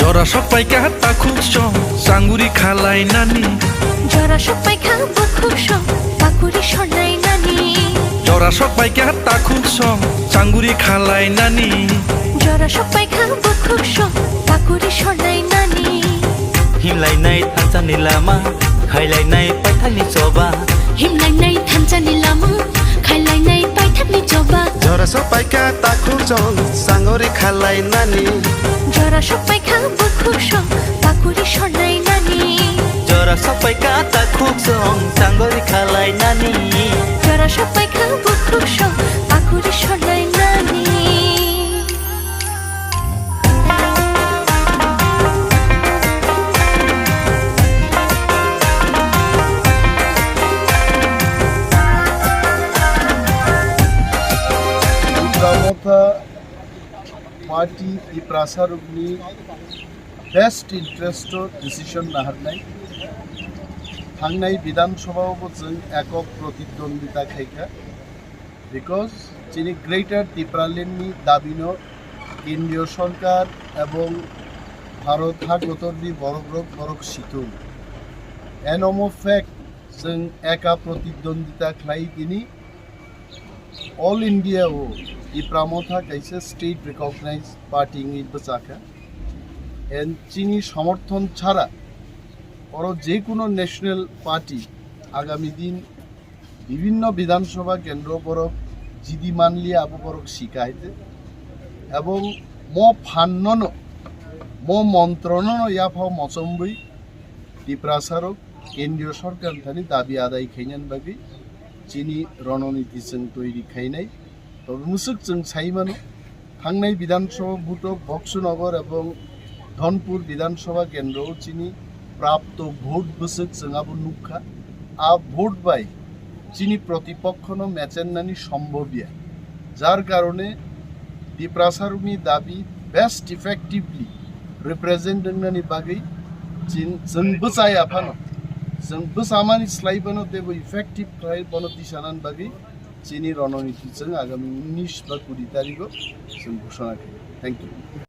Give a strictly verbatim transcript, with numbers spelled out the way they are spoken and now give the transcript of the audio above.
Jora sok paikha takhuk song, changuri khalai nani. Jora sok paikha bukhuk song, pakuri sornai nani. Jora sok paikha takhuk song, changuri khalai nani. Jora sok paikha bukhuk song, pakuri sornai nani. Himlainai thansa ni lama, khailainai paithak ni choba. Himlainai thansa ni lama, khailainai paithak ni choba. Jora sok paikha takhuk song, changuri khalai nani. Jora sok paikha bukhuk song, pakuri sornai nani. Jora sok paikha takhuk song, changuri khalai nani. Jora sok paikha bukhuk song, pakuri sornai nani. Tipra Motha Party Tiprasa rokni best interest o decision naharnai. Thangnai Bidhan Sabha o bo chwng ekok protidwandita khaikha, because chini Greater Tipraland ni dabi no Kendriya Sorkar ebong Bharat ha kotor ni borok rok borok situng. Eno mo fact chwng eka protidwandita khlai tini All India o Tipra Motha kaisa state recognized party wngwi bwchakha. And chini somorthon chhara oro je kuno national party agami din bibhinno Bidhan Sabha kendro borok jidi manliya abo borok sika haite. Ebong mo phannono, mo montronono yaphao mochombwi Tiprasa rok Kendriya Sorkar thani dabi adai khainani bagwi chini rononiti chwng toiri khainai. Tobe mwswk chwng sai mano, thangnai Bidhan Sabha vote o Boksunagar ebong Dhonpur Bidhan Sabha kendro o chini prapto vote bwswk chwng abo nukha. A vote bai chini protipokhono mechennani sombhobya. Jar karone Tiprasa rokni dabi best effectively represent wngnani bagwi chin-, chwng bwchaya phano, chwng bwchamani slai phano teibo effective khlai bono tisanani bagwi chini rononiti chwng agami unnish ba kuri tarigo chwng ghoshona khaio. Thank you.